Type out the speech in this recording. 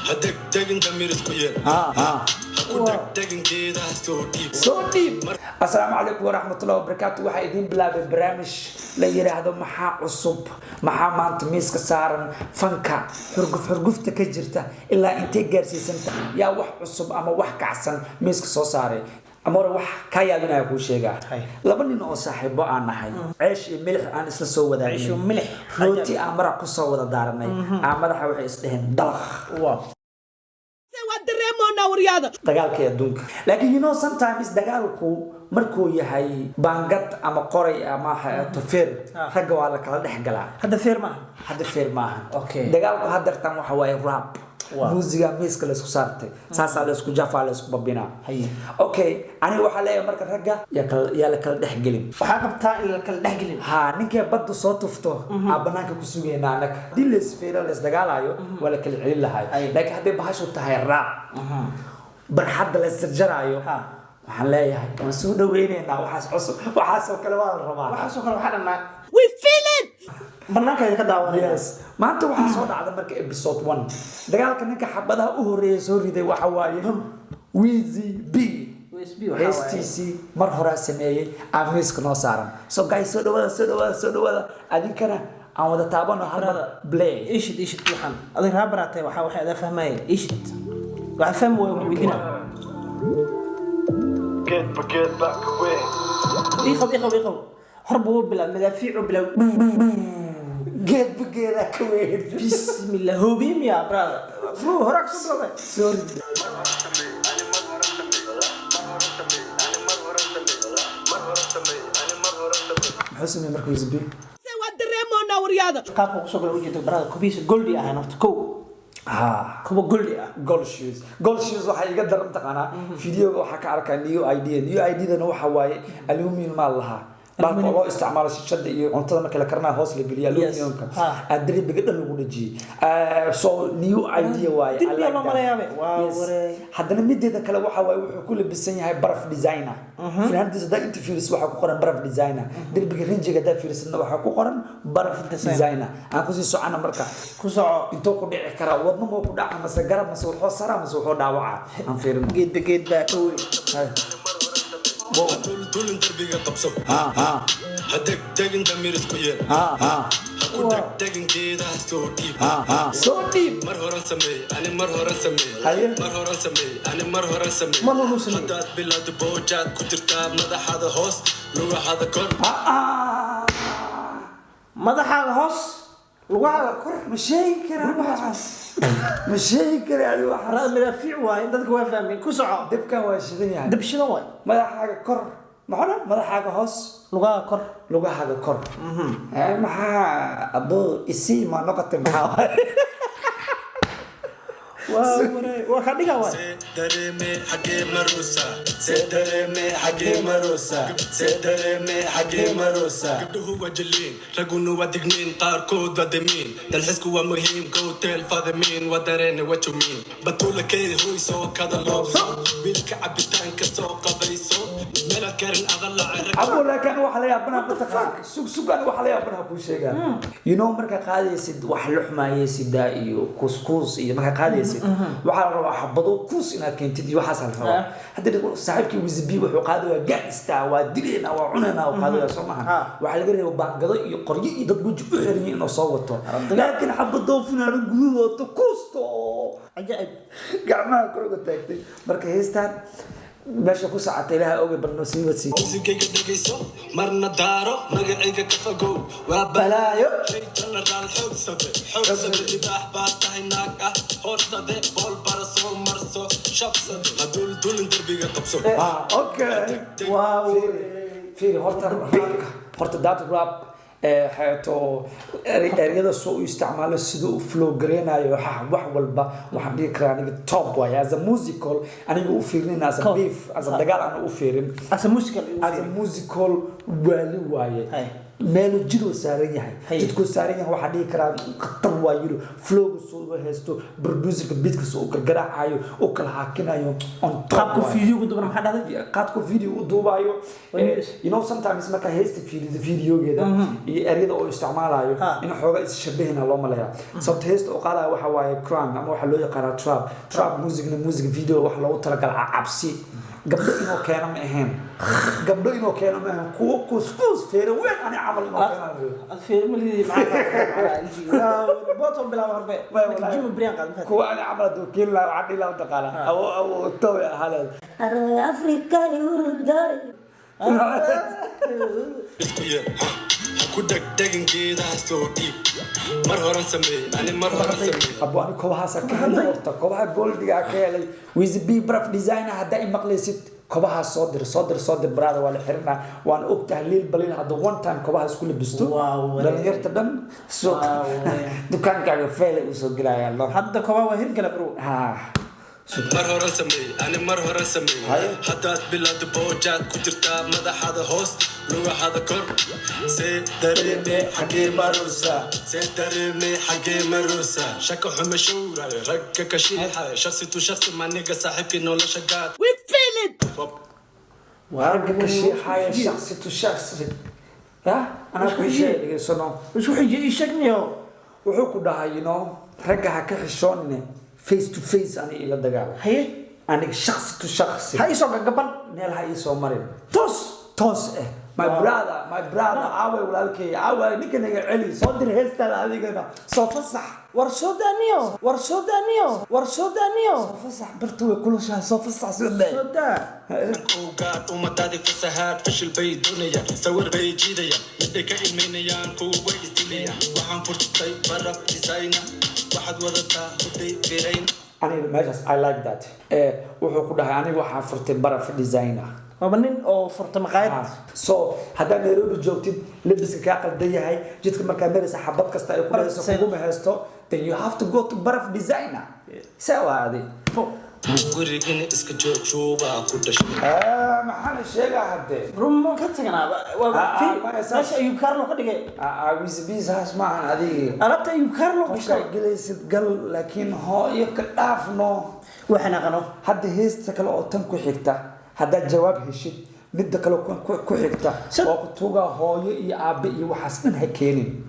Ha degdegin, damiir isku yeel. Ha ku degdegin geedaha, soo dhiib. Soo dhiib. Asalaamu calaykum waraxmatullahi wabarakaatu. Waxaa idiin bilaabay barnaamij la yiraahdo "Maxaa cusub?" Maxaa maanta miiska saaran? Fanka xurguf xurgufta ka jirta ilaa intay gaarsiisanta? Yaa wax cusub ama wax kacsan miiska soo saaray? Ama hore wax kaa yaabinaya kuu sheegaa. Laba nin oo saaxiibo aan nahay, ceesh iyo milix aan isla soo Ceesh iyo wadaagnay, milix. rooti aan maraq kusoo wada daaranay, aan madaxa waxay isdheheen dalaq. Waa dareemoonaa, waryaada. Dagaalkii adduunka. Laakiin sometimes dagaalku markuu yahay baangad ama qoray ama tufeer, ragga waa la kala dhex galaa. Hadda feer maaha. Hadda feer maaha. Dagaalku haddeertan waxa waaye rap. Muusiga miiska laysku saartay, saasaa laysku jafaa, laysku babinaa. Okay, aniga waxaa leeyahay marka ragga yaa la kala dhex gelin. Waxaa qabtaa in la kala dhex gelin. Ha, ninkay badda soo tufto aa banaanka ku sugayna annaga. Haddii laysfeero, laysdagaalayo, waa la kala celin lahay. Laakiin hadday bahashu tahay rap, barxadda la isjarjaraayo, waxaan leeyahay waan soo dhaweynaynaa. Waxaas cusub, waxaasoo kale waa la rabaa. Waxaasoo kale waxaa dhannaa. We feel it. Banaanka ka daawanaya. Yes, maanta waxaa soo dhacda marka episode 1, dagaalka ninka xabadaha u horeeya soo riday waxa waaye Wizzy B. USB waxaa waaye. Heestiisii mar horaa sameeyey aa miiska noo saaran. So guys, soo dhawaada, soo dhawaada, soo dhawaada. Adinkana aan wada taabano hal mar play. Ishid, ishid. Waxaan adig raabaraatay waxaa waxay adaa fahmaya. Ishid, waxaa fahmi waaya, wax weydiina. Geedba geed baa ka weyn. Iqab, iqab, iqab. Hor buu bilaab, madaafiicu bilaab. Geedba geedaa ka weyn. Bismillah, hoobiye miya, brother? Bro, horaa kasoo bilowday. Soo riday. Ani mar hore samey, mar hore samey, ani mar hore samey, mar hore samey, ani mar hore samey. Muxuu sameeyey marka Wizzy B? Waa dareemoonaa, waryaada. Qaabka kusoo gala ujeedo, brother, kubihiisa goldi ahayn horta kow. Kuwa goldi ah. Gold shoes, gold shoes. Waxaa iga daran, taqaanaa, videoga waxaa ka arkaa new idea. New ideadana waxa waaye aluminium maa lahaa, baalka oo loo isticmaalo shishada iyo cuntada marka la karinayo hoos la geliyo, aluminiumka. Aa derbiga dhan lagu dhajiyey. So new idea waaye. I Derbiga like loo that. maleeyabe. Waa wareey. Haddana mideeda kale waxa waaye wuxuu ku labisan yahay Baraf Designer. Finaanadiisa haddaa inta fiiriso waxaa ku qoran Baraf Designer. Derbiga rinjiga haddaa fiirisadna waxaa ku qoran Baraf Designer. Designer. Aan kusii socona marka. Ku soco. Intuu ku dhici karaa? Wadno muu ku dhaca mase garab mase wuxuu saraa mase wuxuu dhaawacaa? Aan fiirino. Geedba geed baa ka weyn. Ha duldulin, derbiga qabso. Ha degdegin, damiir isku yeel. Ha ku degdegin geedaha, soo dhiib. Soo dhiib. Mar horan sameey, ani mar horan sameey. Mar horan sameey, ani mar horan sameey. Mar horan sameey. Haddaad bilowdo boojaad ku jirtaa, madaxaada hoos, lugahaada kor. Madaxaaga hoos, lugahaaga kor. Ma sheegi karaa waxaas? Ma sheegi karaa adi waxaas? Brother, madaafiic waaye, dadka waa fahmeen. Ku soco. Dibkan waa shidan yahay. Dab shidan waay. Madaxaaga kor, maxaa dhan? Madaxaaga hoos, lugahaaga kor. Lugahaaga kor. Maxaa adoo isii ma noqotay? Maxaa waaye? Waa wareey, waa ka dhiga waay. See dareeme xagee marusa? See dareeme xagee marusa? See dareeme xagee marusa? Gabdhuhu waa jiliin, ragguna waa digniin, qaarkood waa damiin. Dalxisku waa muhiim, go tell fadamiin waa dareene, what you mean? Batuula kay hoy, soo kada loobso, biilka cabitaanka soo qabayso, meelaad karin adala. Abo, laakiin waxa la yaabana mataqaan, sug sug, ani waxa la yaabana kuu sheegaa. Marka qaadaysid wax luxmaayeysidaa iyo kuskuus iyo marka qaadaysid, waxaa la rabaa xabado kuus inaad keentid iyo waxaas la rabaa. Hadda saaxiibkii Wizzy B wuxuu qaadaya gangsta, waa dileena, waa cunayna, waa qaadaya, soo maaha? Waxaa laga reeba baangado iyo qoryo iyo dad weji u xiran inuu soo wato, laakiin xabado funaanad guduud wato, kuusto oo Cajaa'ib. gacmaha kor uga taagtay. Marka heestaan meesha ku socota Ilaaha oge, bal noo sii wadsii. Muusigayga dhegayso, marna daaro, magacayga ka fogow, waa balaayo. Hey general, xoogsade, xoogsade, libaax baa tahay, naag ah hoorsade, bool bara soo marso, shabsade, ha duldulin, derbiga qabso. Ah, okay. Waa. Fiiri, fiiri, horta rapka, horta that rap xeeto ereyada soo u isticmaalo, siduu u flow gareynayo, wax walba waxaan dhihi karaa aniga top waaye. As a musical aniga u fiirin, as a beef, as a dagaal ana u fiirin. As a musical. As a musical waali waaye. Hay. Meelu jiduu saaran yahay. Haye. Jidkuu saaran yahay, waxaa dhihi karaa khatar waa yiri. Flowga soo haysto, producerka beatkiisa uu gargaraacayo, uu kala haakinayo, on top Qaabku waaye. Videogu duban maxaa dhahday? Qaadku video u duubayo. Waa news. Sometimes markaa heesta fiirido, videogeeda iyo ereyada oo isticmaalayo in xoogaa is-shabahina loo maleeyaa. Sababta heesta uu qaadayo waxa waaye crunk ama waxaa loo yaqaanaa trap. Trap musicna, music video waxa loogu talagalaa cabsi. Gabdho inuu keeno ma ahayn, gabdho inuu keeno ma ahayn, kuwo kuskus feere weyn ani camal inuu keeno. Ad fiirmalidii maxaa booto bilaab horbe jima brian qaad maxaa? Kuwa ani camal hadduu keeni lahaa, waxaa dhihi lahaa mataqaanaa awo awo towe ahaa. Arooy Afrika hurday. Isku yeer ha ku dhegdhegin, geedaha soo dhiib. Mar horan sameey, ani mar horan sameey. Abo, ani kobahaasa ka helay horta, kobaha goldigaa ka helay. Wizzy B Baraf Designer, haddaa i maqlaysid, kobahaas soo dir, soo dir, soo dir, brother. Waa la xirinaa, waan og tahay. Liil Baliil hadda one time kobahaas ku labisto, Wow, dhalinyarta dhan soo dukaankaaga feelay usoo gelayaan lo. Hadda kobaa waa hirgala, bro. Ha. Mar horan sameey, ani mar horan sameey. Haye. Haddaad bilowda boojaad ku jirtaa, madaxaada hoos, lugahada kor. See dareeme xagee marusa, see dareeme xagee marusa. Shaka xume showrayo, ragga ka shiixayo, shaksi tu shaksi maniga, saaxiibkii nolosha gaad. We feel it. Ragga ka shiixaya, shaksi tu shaksi ya anaa ku sheegay, dhegeysano. Isku xiji, ii sheegniyo. Wuxuu ku dhahay, ragga ha ka xishoonine, face to face ani ila dagaal. Haye. Aniga shaksi tu shaksi. Ha isoo gagaban. Meel ha ii soo marin. Toos. Toos eh, my brother, my brother, aaway walaalkay, aaway ninka naga celi. Soo dir heestaada adigana, soo fasax. War soo daaniyo, war soo daaniyo, war soo daaniyo. Soo fasax, barta way kulushahay, soo fasax, soo daa. Soo daa. Ogaad ummadaadi fasahaad, fashil bay doonayaan, sawir bay jiidayaan, midhay ka ilmaynayaan, kuwa way isdilayaan. Waxaan furtay Baraf Designer, waxaad wadataa huday birayn. Aniga meeshaas I like that. Wuxuu ku dhahay, aniga waxaa furtay Baraf Designer. Waaba nin oo furta maqaayad. So haddaad Nairobi joogtid, labiska kaa qaldan yahay, jidka markaa maraysa xabad kasta ay ku Baraf dhahayso Designer. Kuguma haysto, then you have to go to Baraf Designer. See waa adi. Gurigina iska joog, shuubaa ku dhashay. Maxaa la sheegaa haddee? Rumo ka taganaa. Maya, saas. Meesha Ayub Carlo ka dhigay. Wisbisaas maahan adiga. Alaabta Ayub Carlo Qofkaa gashay. Gelaysid gal, laakiin hooyo ka dhaafno. Waxaan aqano. Hadda heesta kale oo tan ku xigta haddaad jawaab heshid, midda kale ku xigta waa ku tuugaa hooyo iyo aabe iyo waxaas dhan ha keenin.